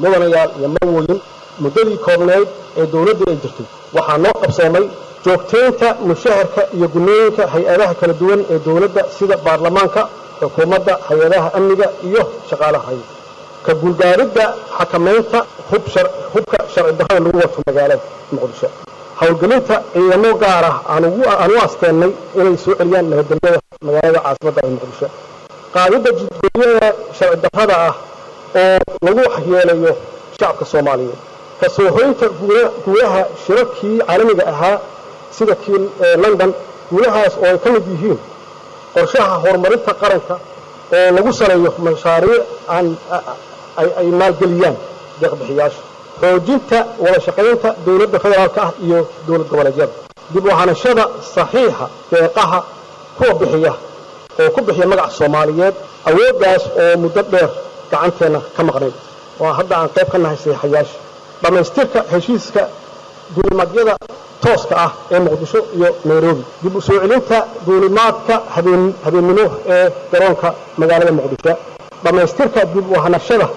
Mudanayaal iyo marwooyin, muddadii koobnayd ee dowladda ay jirtay waxaa noo qabsoomay joogtaynta mushaharka iyo gunnooyinka hay-adaha kala duwan ee dowladda, sida baarlamaanka, xukuumadda, hay-adaha amniga iyo shaqaalaha hay ka guulgaaridda xakamaynta hubka sharci darrada lagu wato magaalada Muqdisho, howlgelinta ciidamo gaar ah aan u asteennay inay soo celiyaan nabadgelyada magaalada caasimadda ee Muqdisho, qaadidda jidgooyada sharci darrada ah oo lagu waxyeelayo shacabka Soomaaliyeed, ka soo hoynta guulaha shirarkii caalamiga ahaa sida kii London, guulahaas oo ay ka mid yihiin qorshaha horumarinta qaranka oo lagu saleeyo mashaariic aan ay maalgeliyaan deeqbixiyaasha, xoojinta wada shaqaynta dowladda federaalka ah iyo dowlad goboleedyada, dib u hanashada saxiixa deeqaha kuwa bixiya oo ku bixiya magaca Soomaaliyeed, awooddaas oo muddo dheer gacanteenna ka maqnayd oo hadda aan qayb ka nahay saxiixayaasha, dhammaystirka heshiiska duulimaadyada tooska ah ee Muqdisho iyo Nairobi, dib u soo celinta duulimaadka habeennimo ee garoonka magaalada Muqdisho, dhammaystirka dib u hanashada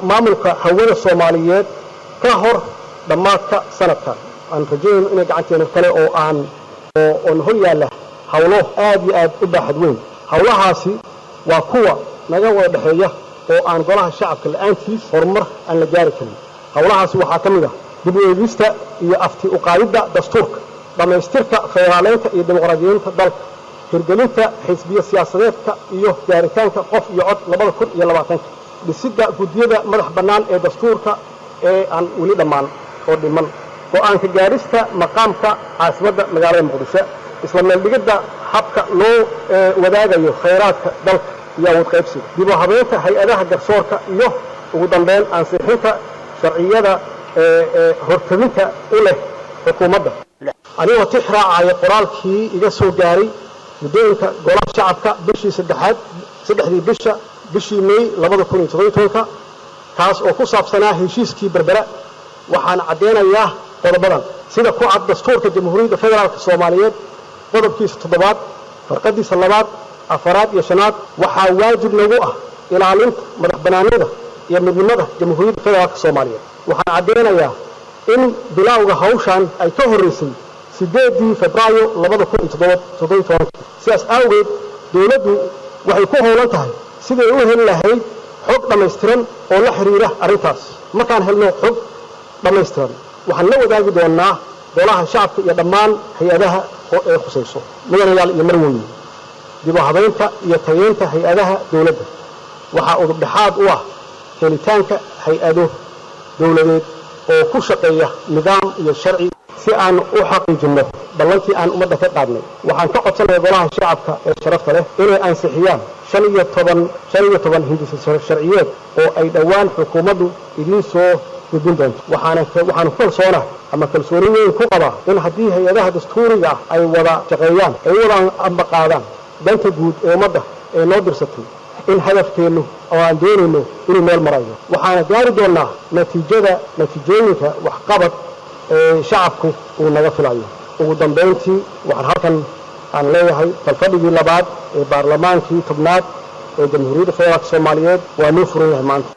maamulka hawada Soomaaliyeed ka hor dhammaadka sanadkan aan rajaynayno inay gacanteena kale oo aan oon hor yaalla howlo aad iyo aad u baaxad weyn. Howlahaasi waa kuwa naga wada dhexeeya oo aan golaha shacabka la'aantiis horumar aan la gaari karin. Howlahaasi waxaa ka mid ah dib u eegista iyo afti u qaadidda dastuurka, dhammaystirka federaaleynta iyo dimuqraadiyiinta dalka, hirgelinta xisbiya siyaasadeedka iyo gaaritaanka qof iyo cod 2020-ka, dhisidda guddiyada madax bannaan ee dastuurka ee aan weli dhammaan oo dhiman, go'aanka gaarista maqaamka caasimadda magaalada Muqdisho, isla meeldhigidda habka loo wadaagayo khayraadka dalka iyo awood qaybsiga, dib u habeynta hay-adaha garsoorka iyo ugu dambeyn ansixinta sharciyada hortabinta u leh xukuumadda. Anigoo tix raacaya qoraalkii iga soo gaaray guddooyinka golaha shacabka bishii saddexaad, saddexdii bisha bishii May 2017-ka, kaas oo ku saabsanaa heshiiskii Berbera, waxaan caddeynayaa qodobadan. Sida ku cad dastuurka Jamhuuriyadda Federaalka Soomaaliyeed qodobkiisa toddobaad farqadiisa labaad, afaraad iyo shanaad, waxaa waajib nagu ah ilaalinta madax bannaanida iyo midnimada Jamhuuriyadda Federaalka Soomaaliyeed. Waxaan caddeynayaa in bilowga hawshan ay ka horreysay 8-dii Febraayo 2017. Sidaas awgeed dowladdu waxay ku howlan tahay siday u heli lahayd xog dhammaystiran oo la xiriira arrintaas. Markaan helno xog dhammaystiran waxaan la wadaagi doonnaa golaha shacabka iyo dhammaan hay-adaha ee khusayso. Mudanayaal iyo marwooyin, dib u habaynta iyo tayeynta hay-adaha dowladda waxaa udubdhexaad u ah helitaanka hay-ado dowladeed oo ku shaqeeya nidaam iyo sharci. Si aan u xaqiijinno ballantii aan ummadda ka qaadnay, waxaan ka codsanaya golaha shacabka ee sharafta leh inay ansixiyaan 15 hindisa sharciyeed oo ay dhowaan xukuumaddu idiin soo gudbin doonto. Waxaana waxaan ku kalsoona ama kalsooni weyn ku qabaa in haddii hay-adaha dastuuriga ah ay wada shaqeeyaan, ay wada amba qaadaan danta guud ee ummadda ee noo dirsatay, in hadafkeennu oo aan doonayno inuu meel marayo, waxaana gaari doonnaa natiijada natiijooyinka waxqabad ee shacabku uu naga filayo. Ugu dambayntii waxaan halkan aan leeyahay talfadhigii labaad ee baarlamaankii tobnaad ee Jamhuuriyadda Federaalka Soomaaliyeed waa noo furan yahay maanta.